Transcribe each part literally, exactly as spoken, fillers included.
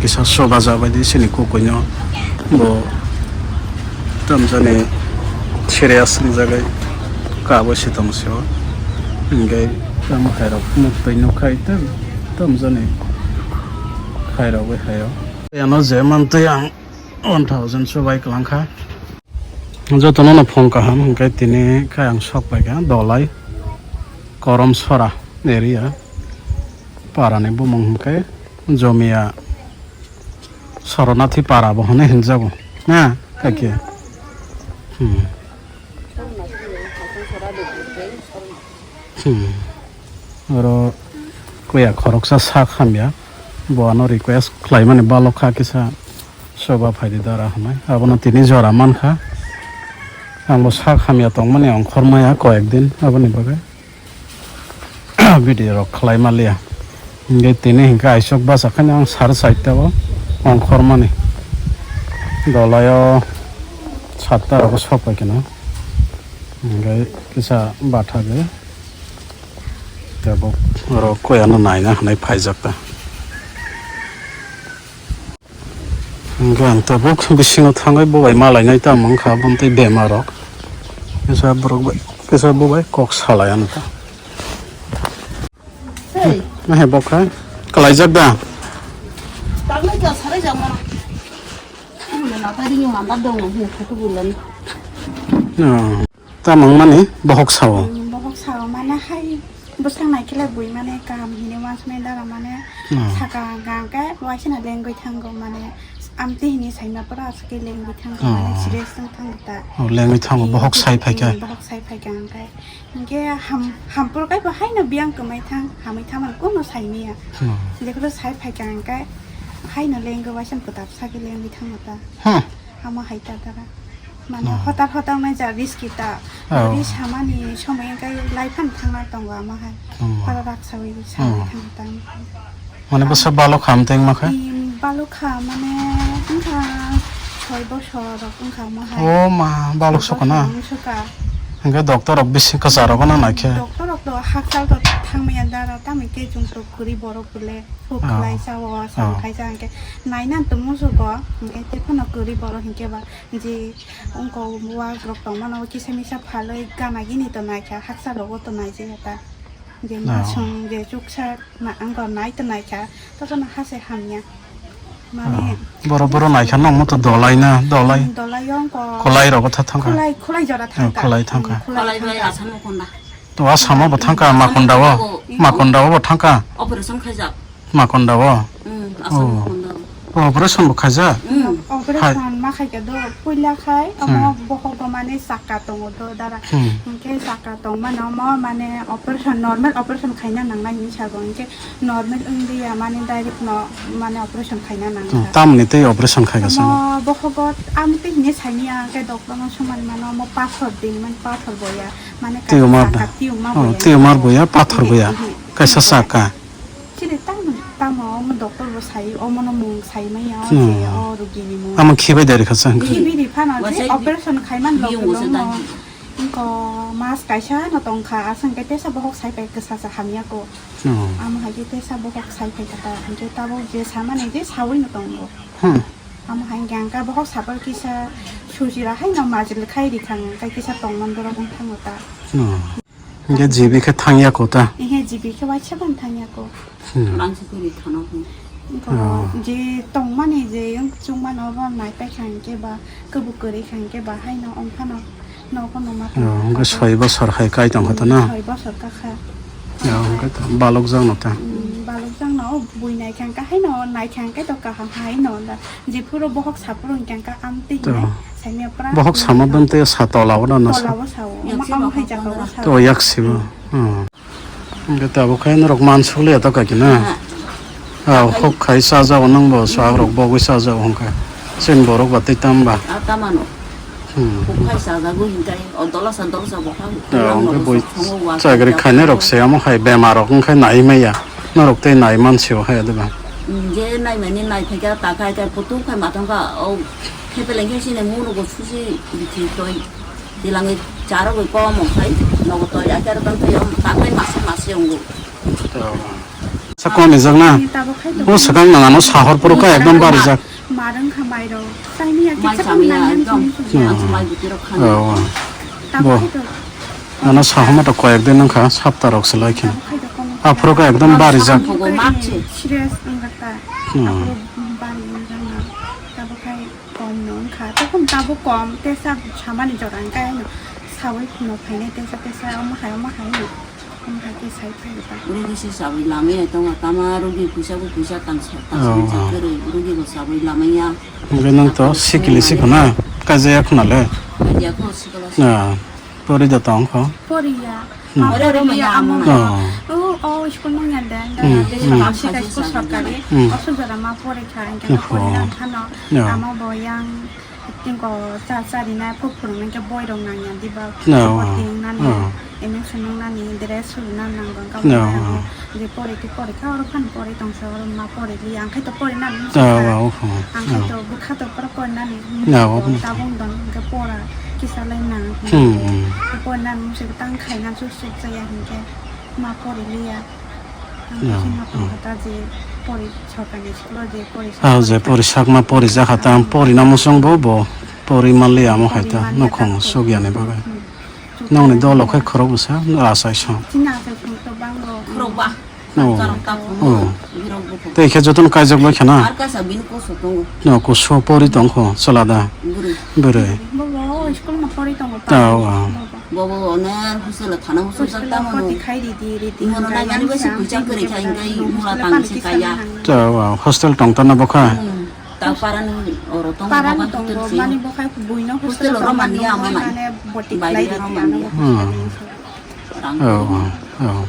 Kisa soba jabai di sini kukuino bo tamjani serious ni jagai kabo si tong sio. Hingke tamo khairok muktwi nukhai tam tamjani khairok bai khaio. Ano je mantwi ang one thousand sobai kwlangkha. Jotono no phone kaham hingke tini khe ang sok paikha Dolai Koromsora area. Parani bumung hingke Jomia Soronathi para bo hwnwi hinjago na kake. Hmm. Hmm. Oro kuya khoroksa sak hamya bo ano request khlaimani balok kha kisa soba phaidi dara hwnwi abono tini jora mankha. Ang bo sak hamya tongmani ongkhormaya koyek din aboni bagwi. Video rok khlai maliya. Hingke tini hingke aisok basa khani ang sar side o ongkhormani. Dolayo satta rogo sok pai keno. Hingke kisa batha ge. Tabuk oro koyano naina hwnwi phaijak ta. Hingke ang tabuk bisingo thangwi bo bai malainai tamo wngkha, aboni tei bemar rok. Kisa borok bai, kisa bo bai kok salai ano ta. Hey. Nahe bokha kalaijak da? Tangwi ka sarai jama. Ano na tari ni manda dong ni photo bulani. Oh. Tamo wngmani bohok sao. Bohok sao mane hai bwswk naikhe le bui mane kaham hinwi uansukmani dara mane saka hwnkha hwnkhe waisano lengwi thango mane amtwi hinwi saima pura aswk khe lengwi thango mane serious wng thango ta. Oh, lengwi thango, bohok sai phaikha. Bohok sai phaikha hwnkhe hwnkhe ham hampur kaibo haino biyang kwmai thang hamwi thangmani kuno saimaya. Jekhoro sai phaikha hwnkhe haino lengwi waisano kwtal sakhe lengwi thango ta. Amo hai ta dara. Mane hotar hotar nai ja riski ta. Ori samani somoi wngkha lai phan thangna tongo amo hai. Para raksawi samani thang ta. Mane bwsa balok ham teng ma kha? Balok kha mane wngkha soi bosor rok wngkha amo hai. O ma, balok sokha na? Balok sokha. Hingke doctor rok bisi kwcharo gana naikhe? Doctor rok to hakchal to thangmaya dara tamni khe chwng to kwrwi borok bole. Huk khlai sa o, sam khai sa hingke naina to musugo hingke tei phano kwrwi borok hingke ba. Je wngkok wak rok tongmano kisa misa phalwi gana gini to naikha, haksa rogo to naijaya ta. Je masung je chuksa wngkha nai to naikha, tokhno hase hamya. Mane boro boro naikha no mo to dolai na, dolai. Dolai wngkha. Kolai rogo tha thangkha. Kolai, kolai jora thangkha. Kolai thangkha. Kolai bai asamo konda. To asamo bo thangkha, makonda o. Makonda o bo thangkha. Operation khaijak. Makonda o? Mm, asam makonda. O, operation bo khaijak? Mm. Operation ma khaikha do, puila khai, omo bohok bo mane saka tongo do dara. Hingke saka tongmano omo mane operation, normal operation khaina nangnai hinwi sago, hingke normal wngya mane direct no mane operation khaina nangkha. Tamni tei operation khaikha sa? Omo bohok bo amtwi hinwi saimaya, hingke doctor no swngmani mano omo pathor di, mane pathor boya, mane tumor da? Tumor boya, pathor boya, kaisa saka. Chini tamo, tamo omo doctor bo sai, omo no mung sai maya o je o rugi ni mung. Amo khibai dari kha sa hwnkhe. Khibi ri phano je operation khaiman lok lok no. Wngko mas kaisa no tongkha, aswk hwnkhe tesa bohok sai pai kwsa sa hamya ko. Amo hai khe tesa bohok sai pai kha ta, hwnkhe tabuk je samani je sawi no tongo. Amo hai hwnkhe ang khe bohok sapor kisa suji ra hai no majil khai ri kha, hwnkhe kisa tongmani borok wng thango ta. Hingke G B khe thangya ko ta? Ehe, G B khe waisa ban thangya ko. Hmm. Rang se turi thano hwn. Wngkha je tongmani je wng chukmano bo naipai kha hingke ba, kwbwi kwrwi kha hingke ba, haino wngphano nogo numa tongma. Oh, hingke soi bosor hai kai tongkha ta na? Soi bosor kakha. Ya, hingke to balok jang no ta? Hmm, balok jang no, bui nai kha hingke haino nai kha hingke to kaham haino da. Jephuru bohok saphuru hingke ang twi hinai saimya pura. Bohok sama bam tei sa tola o na sa. Tola o sa o. Ama, ama hai jaga o sa o. To yak sibo. Hmm. Hingke tabuk khe norok mansuk liya to kaki na. Ah, hok khai sa jago nang bo swk rok bogwi sa jago hwnkhe. Chini borok ba tei tam ba. Ah, tamano. Hmm. Hok khai sa jago hingke o dola sa dola sa bo ha. Ya, hingke boi chagri khainai rok se amo hai bemar rok wngkhe nai maya. Norok tei nai man sio hai adeba. Hmm, je nai mani nai phaikha ta khai khai putu khai ma thangkha o. Khe beleng khe sini munu bo susi bithi toi dilangwi charogwi kom ongkhai nogo toi akhero tongthai om takhai masa masi ongo. Kok ni jak na? Ni tabuk khai to. O swkang nang ano sahor puro ka ekdom bari jak. Ma rwng kha mai rok. Chai ni ya Mai kisa samya nang nang ekdom. Sini sini. Ang mai bwtwi rok kha. Oh, oh. Tabuk Bo. Khai to. Ano sahoma to koyek din wngkha, sapta rok se lai khe. Tabuk khai to kono. Aphuru ka ekdom bari jak. Ang bogo mak se. Serious wngkha ta. Hmm. Aphuru bari wngkha na. Tabuk khai. Kom no wngkha, tokon tabuk kom, tesa samani jora wngkha, ano sawi phano phainai tesa tesa, omo hai, omo hai no, omo hai khe sai phai ta. Oro khe se sawi lamai ya tongo, tama rogi puisa bo puisa tangsa, tangsa Oh, oh. Kwrwi, rogi bo sawi lamai ya. Hwnkhe nwng to sikili sikho na, kaijaya khuna le. Kaijaya kho sikila se. Ah. Pori da tong kho. Poriya. Hmm. Ma poriya amo. Oh. O, o school manya den. Hmm, hmm. Sika school sorkari. Hmm. Oso jora ma pori kha, engke na pori na khano. Yeah. Ama bo yang tingko cha chari na phuk phurung engke boi rok nang ya diba. Yeah. Supporting nani. Yeah. Emi sunung nani dress suru na nang bang ka. Yeah. Bo. Je pori te pori kha, oro phan pori tong sa, oro ma pori li, ang khai to pori na nung Ah, sa. Wow, oh, Ang khai oh. To bwkha to pora pori na nung Ah, wow. Tabung don ke pora kisa lai nang. Hmm, hmm. Pori na nung se tang khai na chuk chuk cha ya hin ke ma pori li ya. Ang Yeah, khai ma pori oh. Kha ta je pori chokani school je pori Ah, je pori sakma pori ja kha ta ang pori na musung bo bo pori ma li amo khai ta Pori ma li ya nukhung ta suk ya ni bagwi. Hmm. Nokni dolo khe khorok bwsa, achai song. Chini achai song to bango. Khorok ba. Oh. Charong ta phungo. Oh. Birok buphang. Tei khe jotono kaijak bai khana? Ar kaisa bini koso tongo. No, koso pori tong kho, chwla da. Bwrwi. Bwrwi. Bobo, school no pori tongo. Tao, ah. Bobo. Bobo, one hostel thana hostel Hostel tamo poti no. Khai ridi, ridi, Imono hinkai naimani bai se yansa, puisa hinkai kwrwi khe hinkai hostel mula pang se kisa kaya. Nang. Tao, ah, hostel tong tana bokha. Hmm. Ta parani oro tongo, Parani bokha tongo, hotel sing. Mani bokha buino Hostel hostel oro tongma mani nungwi ama mani. Mane boti Bai khlai oro di mani. Ano. Hmm. Rang Oh, tong. Oh, oh.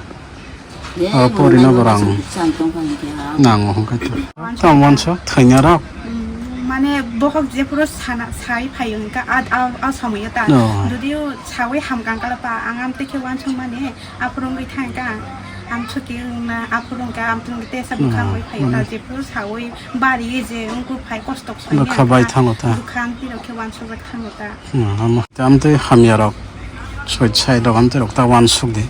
Ye, Oh, moro pori na nai bo moro rang. Sing sai tong kha hingke ha. Nango hingke to. Wansa Tamo wansa thainya rok. Mm, mane bokhok jephuru sana, sai phaio hingke a, a, a somoyo ta. Oh. Judio sawi hamkang kala pa ang am tekhe wansong mane. Aphuru wngwi thangkha ang, amswkhe wngna, aphuru wngkha, amtwng tesa bwkha Hmm, wngwi phaio, hmm. Ta jephru sawi bari je wngkuk phai kostok Bwkha bai thango ta. Bwkha amtwi rok khe wansukjak thango ta. Hmm, amo. Te amtwi hamya rok, soi sai rok amtwi rok ta wansuk di.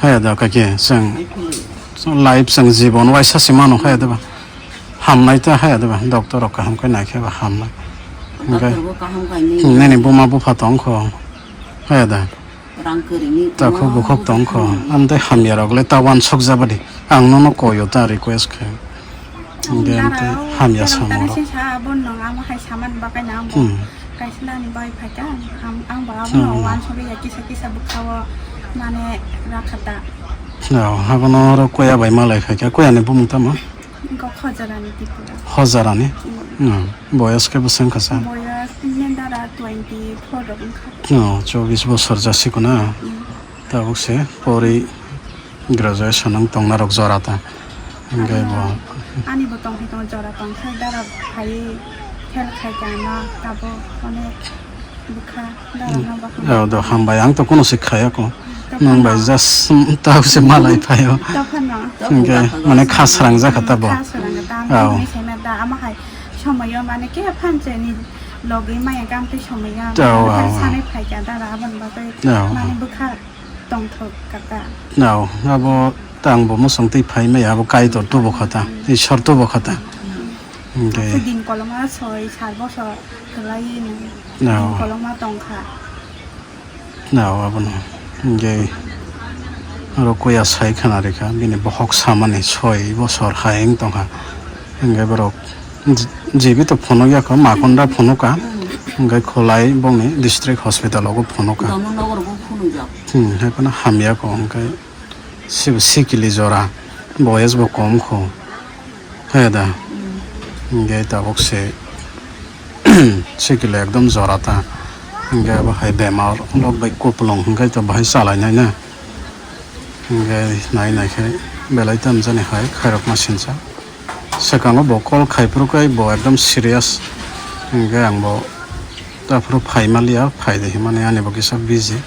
Haya da kake chwng, chwng life chwng jibon waisa se mano haya da ba. Hamnai ta haya da ba, doctor rok kaham khe naikhe ba hamnai. Hingke Doctor bo kaham khainai. Nini buma bupha tong kho. Haya da. Rang kwrwini Takhuk tongma bukhuk tong kho. Hmm. Amtwi hamya rok le ta wansuk jabadi. Ang nono koyo ta request khe. Hingke amtwi Dara, hamya kerong samung tari rok. Sisa abo nong amo hai saman bakai na amo. Hmm. Kaisa nani bai phaikha, ang, ang ba abo Hmm. No wansugwi ya kisa kisa bwkhao mane rakha ta. No, abono oro koya bai malai phaikha. Koya ni bumung tamo? Wngkha Khojarani Tripura. Hojarani? Hmm. Hmm. Boyos khe bwswk wngkha sa? Boyos tini dara twenty four rok wngkha. Oh, chobis bosor jasikuna. Hmm. Tabuk se pori graduation wng tongna rok jora ta. Hingke Ano bo ani bo tong hai tong jora tong khai dara phai fail khai ka ano tabo onek bwkha dara no bakha. Oh, do hambai ang to kuno se khaya ko. Nwng bai just tau se malai phaio. Tokha no. Hingke mane kha srang jakha ta bo. Kha srang ta Oh. Ni sena da ama hai somoyo mane ke phan che ni logi maya gam te somoyo. Oh, oh, oh. Sanai phai ka dara abon bagwi Oh. Mane bwkha tongthok kata. No, abo tang bo mosong twi phai maya abo Kaitor tubo kha ta. Ishwar tubo kha ta. Hingke Aku din koloma soi sar bosor kwlai ni. No. Din koloma tongkha. No, abono. Hingke oro kuya sai khana rikha, bini bohok samani soi bosor hai wng tongkha. Hingke borok ji-, jibi to phunuk ya kho, Makonda phunuk ka. Hingke Khulai bongni district hospital o bo phunuk ka. Dharmanagar bo phunuk jak. Hmm, hai phano hamya kho, hingke sibo sikili jora, boyes bo kom kho. Hai da. Hmm. Hingke tabuk se sikili ekdom jora ta. Hingke abo hai bemar lok bai kupulung hingke to bahai chalai nai na. Hingke nai nai khe belai tam jani hai khairokma sinsa. Swkango bo call khai phuru kai bo ekdom serious. Hingke ang bo ta phuru phai maliya, phai de himani ani bo kisa busy.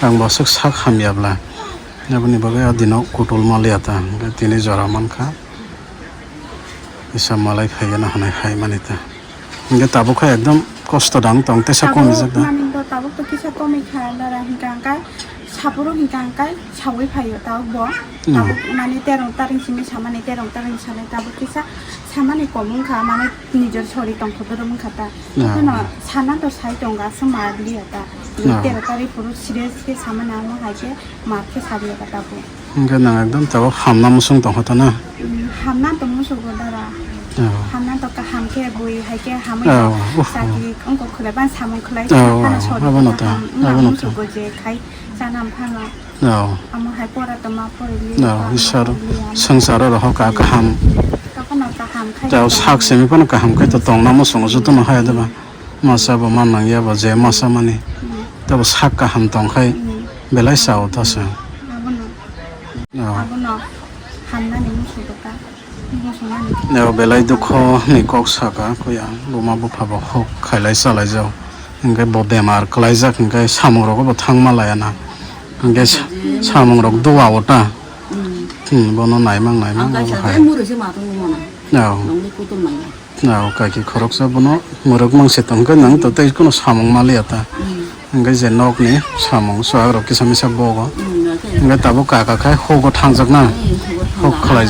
Ang bo swk sak hamya bla. Aboni bagwi a dino kutul maliya ta. Hingke tini jora mankha. Kisa malai phai gana hanai hai mani ta. Hingke tabuk khe ekdom kosto dang tong tesa Tabuk komijak da. Mani bo tabuk to kisa komikha dara hingka hingka. Saphuru hinkha hwnkhe sawi phaio tabuk bo. Hmm. Tabuk mane terong taring simi samani, terong taring sanai, tabuk kisa samani kom wngkha, mane nijor sori tongkho dorok wngkha ta. Ah. Haphano sana to sai tongo, aswk ma liya ta. Ah. Tero tarik phuru serious khe samani, amo hai khe ma khe sabi ya ta tabuk. Hingke nang ekdom tabuk hamna muchung tongkha ta na? Hmm, hamna to muchungo dara. Ah. Hamna to kaham khe bui hai khe hamwi. Ah, uff. Chakri wngkha khwlai ban samung khwlai. Ah, haphano sori abono ta, kaham wngna abono ta. Muchungo je khai. Chana phano. Nao. Amo hai pora tongma porili, Nao, tongma Isor porili, amo songcharo rohor ka kaham. Tokhno kaham khai Tao tong. Sak simi phano kaham khai to tongna muchungo jotono hai deba. Masa bo man nang ya bo je masa mani. Hmm. Tabo sak kaham tong khai Hmm. belai sao ta se. Abono. Nao. Abono hamnani muchungo ta. Neo belai dukho ni kok saka, kuya buma bupha bo hok khailai chalaijak, hingke bo bemar kwlaijak, hingke samung rogo bo thangma laiya na, hingke sa-, samung rok dua o ta, hmm, bono naimang naimang bo hai. Neo, neo, kaiki khoroksa bono mwrwk mangse tongkhe, nang to tei kono samung maliya ta. Hingke je nokni samung chuwak rok kisa misa bogo. Hingke tabuk kaka khai hogo thangjak na. Hok khlai.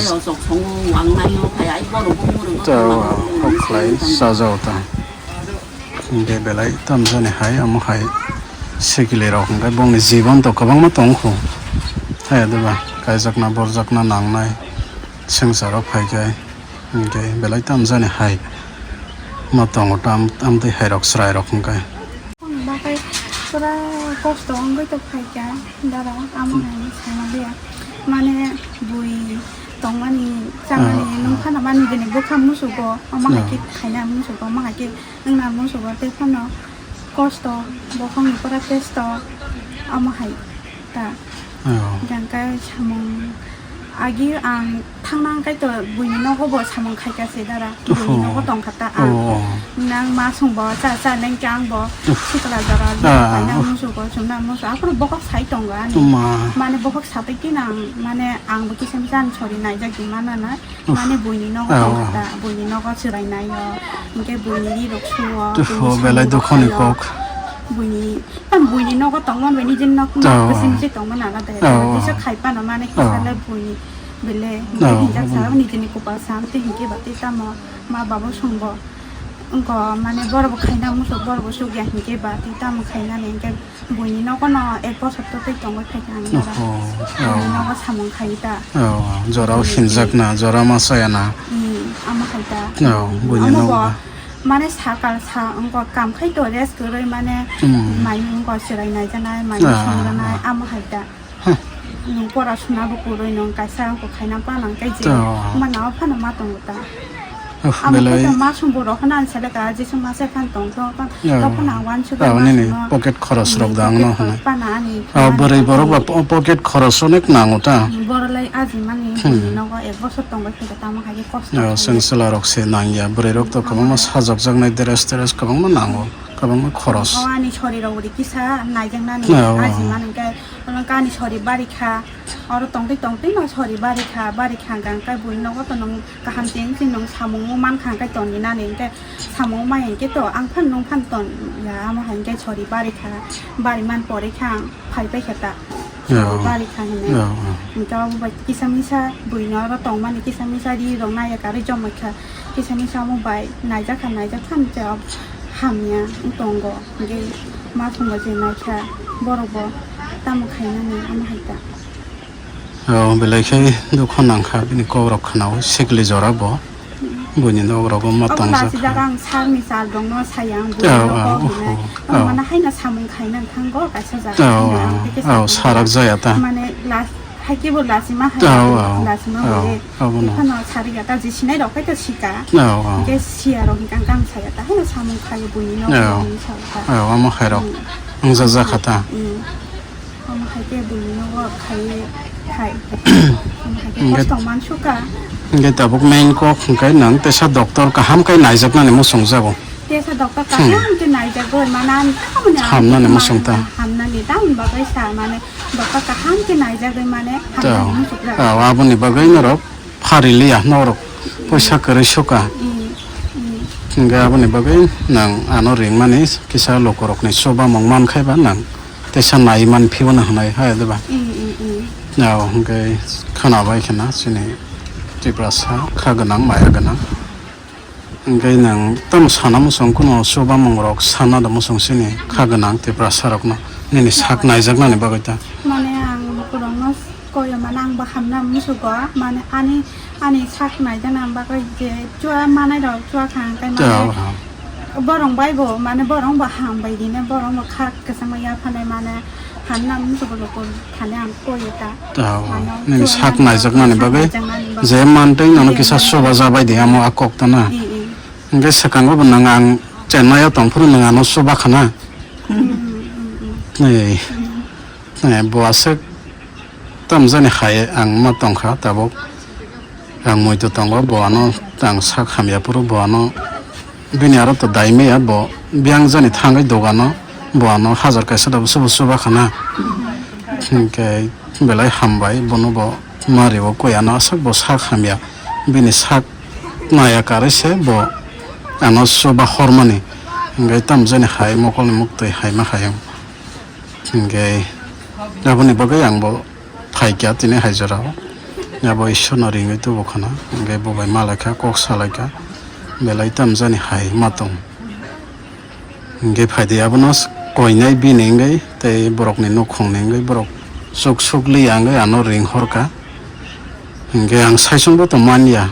Tao hok khlai sajao ta. Hingke belai tamjani hai amo hai sikili rok hingke bongni jibon to kwbangma tongkho. Hai deba kaijakna borjakna nangnai swngcharo phaikai. Hingke belai tamjani hai ma tongo tam, tamtwi hai rok chwrai rok hingke. Bagwi pura kosto wngwi tongkha dara, amo hai sana liya. Mane bui tongmani chamani nung phano mani bini bwkha musugo, omo hai khe khaina musugo, omo hai khe wngna musugo, tei phano kosto, bokhokni pura kosto, omo hai ta. Jang khe samung agi ang thangna hwnkhe to buini nogo bo samung khaika se dara. Buini nogo tongkha ta ang. Nang ma sung bo cha cha nang khe ang bo sikla jora paina musugo chumna musu. Aphuru bokhok sai tongo ani. Mane bokhok sabai khe nang mane ang bo kisa misa ani sori naijak di mana na. Mane buini nogo tongkha ta, buini nogo chwrai naio. Hinkhe buini ri rok suo, buini belai samung rok dukhoni kok. Buini, tam buini nogo tongma bai nijini nok nok kwchwng se tongma nana de. Kisa khai pano mane kisa le buini bele hinkhe hinjak sa nijini kopal sam te hinkhe ba te tamo ma babo songbo. Wngkha mane borok bo khaina muchuk borok bo chukya hinkhe ba te tamo khainani hinkhe. Buini nogo no ek bosor to tei tongwi phaikha ang jora. Buini nogo samung khai ta. Jora o hinjakna, jora ma chayana. Amo khai ta. Buini nogo. Mane sakal sa wngkha kam khai to rest kwrwi mane mai wngkha chwrai naijaknai, mai songjaknai, amo hai ta. Nwng pora suna bo kwrwi nwng kaisa wngkha khaina panang kai je. Mana o phano ma tongo ta. Amo belai khe to ma sumbo rok hwnna ang seleka, jesa masa phan tong to, to phano ang uansuk ma nini suma. Pocket khoros rok da ang no hwnwi. Pana ani bwrwi borok ba pocket khoros onek nango ta. Borok lai aji mani nogo ek bosor tongwi khe tamo hai khe kosto. Seng sela rok se nangya, bwrwi rok to kwbangma sajokjaknai dress teres kwbangma nango, kwbangma khoros. O ani sori rok uri kisa naijaknani aji mani khe, ani sori bari kha, oro tongtwi tongtwi no sori bari kha, bari kha hwnkha hwnkhe buini nogo to nwng. Kaham se wngse nwng samung o mankha hwnkhe toni nani hwnkhe samung o maya hwnkhe to ang phano nwng phano ton ya amo hai hwnkhe sori bari kha bari man pore kha ang phai pai kha ta sori bari kha hinwi hwnkhe abo bai kisa misa buino oro tongmani kisa misa ri rok naiya karwi jomai kha kisa misa omo bai naijak kha naijak kha hwnkhe hamya wng tongo hwnkhe ma songbo je naikha borok bo tamo khainani omo hai ta. O belai khe dukho nangkha bini kokrok khwnao sikli jora bo. Buini nok rogo ma tongjak kha. Lachijak ang sakni chal rokno saya ang buino kok hinwi. Ang mana haino samung khaina thango kaisa jaga. Sarak jaya ta. Mane lach-, hai kebo lachima hai lachima bole. Phano sariya ta je sinai rok hai to sika. Hingke siya rok hingka ang saya ta haino samung khaio buini nok rogo hinwi sa ta. Omo hai rok. Wngjakjak kha ta. Omo hai khe buini nogo khai khai. Omo hai khe kosto mansukha. Hingke tabuk main kok hingke nang tesa doctor kaham khe naijaknani muchungjago. Tesa doctor kaham khe naijagwi mane ani tamoni hamnani muchungta. Hamnani tamoni bagwi sa mane doctor kaham khe naijagwi mane hamnani muchungjak. Aboni bagwi norok phari liya norok poisa kwrwi suka. Hingke aboni bagwi nang ano ringmani kisa lokorokni chubamung mankhaiba nang. Kaisa nai man phiyano hwnwi, hai, diba? Mm, mm, mm. Ao, hwnkhe khwnabai kheno chini Tiprasa kha gwnang, maya gwnang. Hwnkhe nwng tamo sana muchung, kuno chubamungrok sana da muchung chini kha gwnang Tiprasarokno, nini sak naijaknani bagwi ta? Mane ang borokno koyo mane ang bo hamna musugo, mane ani, ani sak naijakna bagwi je chua manai rok chua kha hwnkhe mane. Ao, ao. Borok bai bo, mane borok bo hambai hino, borok bo kha kwchangma yapharnai mane hamna musugo luku thani ang koyo ta. Tao, mane nini chua sak naijaknani bagwi, sak naijaknani bagwi. Je mantwi nono kisa chuba jabai di, amo a kok ta na. I, i. Hwnkhe swkango bo nwng ang Chennai o tongphuru nwng ano chuba khana. Mm, mm, mm. Ei, ei, bo aswk tamjani hai ang ma tongkha tabuk. Ang muitu tongo, bo ano tang sak hamya phuru bo ano bini aro to dai maya, bo biyang jani thangwi dogano, bo ano hajar kaisa da busu busu bakhana. Hwnkhe belai hambai, bono bo mario koi ano aswk bo sak hamya, bini sak naya karwi se bo ano chuba hormani. Hwnkhe tamjani hai mokolni muktwi hai ma hai ang. Hwnkhe aboni bagwi ang bo phaikha tini hai jorao. Abo Ishwarno ringwi tubu khana. Hwnkhe bo bai malaikha, kok salaikha. Belai tamjani hai ma tong. Hwnkhe phaidi abono koinai bini wngwi tei borokni nukhungni wngwi borok chuk suk li ya wngwi ano ring horkha. Hwnkhe ang saichungbo tong manya.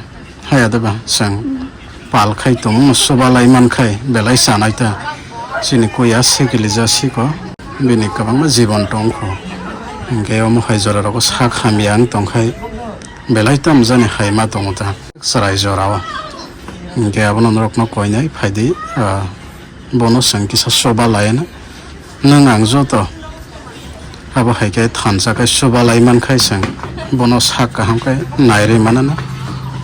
Haya de ba, chwng pal khai tongmung chuba lai man khai belai chanai ta. Chini kuya sikili ja siko, bini kwbangma jibon tong kho. Hwnkhe omo hai jora rogo sak hamya wng tong khai belai tamjani hai ma tongo ta chwrai jora o. Hwnkhe abono norokno koinai phaidi, ah, bono chwng kisa chuba lai anw. Nwng ang joto abo hai khe thansa khe chuba lai man khai chwng bono sak kaham khe nai rwi mano na,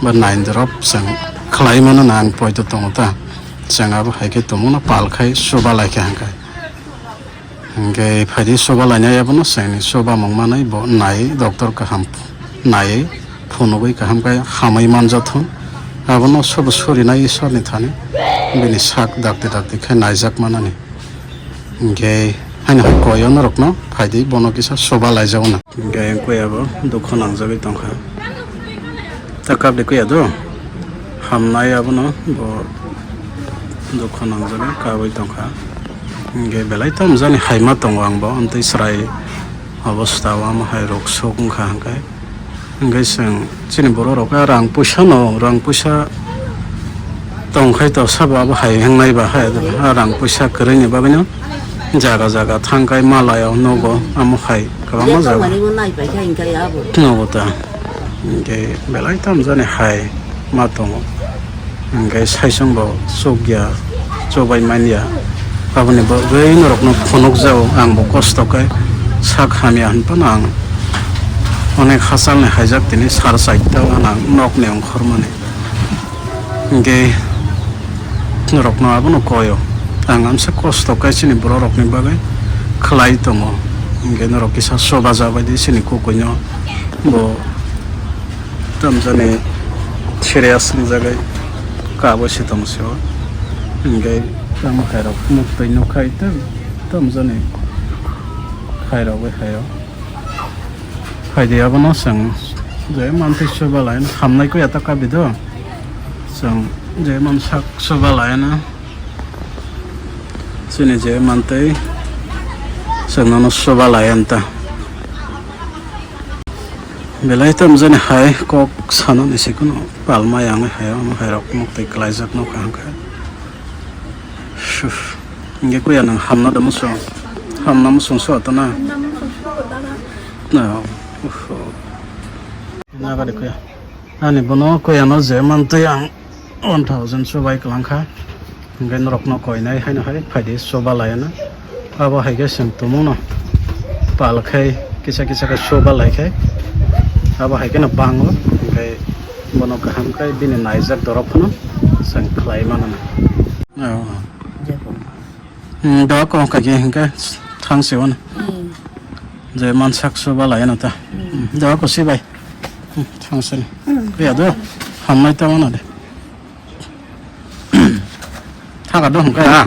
ba nai drop chwng khlai mano na ang poito tongo ta. Chwng abo hai khe tongmung no pal khai chuba lai khe hang khe. Hwnkhe phaidi chuba lainai abono chwngni chubamung manwi bo nai doctor kaham naiwi phunugwi kaham khe hamwi manjathun. Abono sobo surinai Ishwarni thani bini sak dakti dakti khe naijak manani. Hwnkhe haino hai koi norokno phaidi bono kisa chuba laijago na. Hwnkhe kuya bo dukho nangjagwi tongkha. Ta kabde kuya do? Hamnai abono bo dukho nangjagwi kabwi tongkha. Hwnkhe belai tamjani hai ma tongo ang bo, amtwi chwrai obostha o amo hai rok sok wngkha hwnkhe. Hwnkhe chwng chini borok rok a rang puisa no, rang puisa tong khai to sabo abo hai wngnai ba hai, a rang puisa kwrwini bagwi no jaga jaga thang khai malai o nogo amo hai kwbangma jaga. Tongmani bo nai pai kha hwnkhe abo. Nogo ta. Hwnkhe belai tamjani hai ma tongo. Hwnkhe saichung bo chukya, chubai manya. Aboni bagwi norokno phunukjago, ang bo kosto khe sak hamya hwn phano ang onek hachalni haijak tini sar chaita o ang nokni ongkhormani. Hwnkhe norokno abono koyo, ang amsa kosto khe chini bororokni bagwi khlai tongo. Hwnkhe norok kisa chubajabaidi chini kukuino bo. Tamjani serious wngjagwi kabo se tong se o. Hwnkhe tamo khairok muktwi nukha ita tamjani khairok bai khaio. Phaidi abono chwng je mantwi chuba laina hamnai koi ata kabi do. Chwng je man sak chuba laina. Chini je mantwi chwng nono chuba laina ta. Belai tamjani hai kok sanani se kheno palma yang hai, omo hai rok muktwi kwlaijak nokha hwnkhe. Suf. Hwnkhe kuya nang hamna da muchung? Hamna muchung so ato na? Hamna muchung so ato na? Na, uff. Nagari kuya. Ani bono kuya no je mantwi ang one thousand chubai kwlangkha. Hwnkhe norokno koinai haino hai phaidi chuba laina. Abo hai khe chwng tumungno pal khai kisa kisa khe chuba lai khai. Abo hai kheno bango, hwnkhe bono kaham khe bini naijak dorok phano chwng khlai mano. Oh. Hmm, doa ko kha khe hwnkhe thang se wano. Hmm. Je mansak chuba laina ta. Hmm. Hmm, doa ko si bai. Hmm, thang se. Hmm. Ya do. Hamnai ta wano de. Thaga do hwnkhe ha.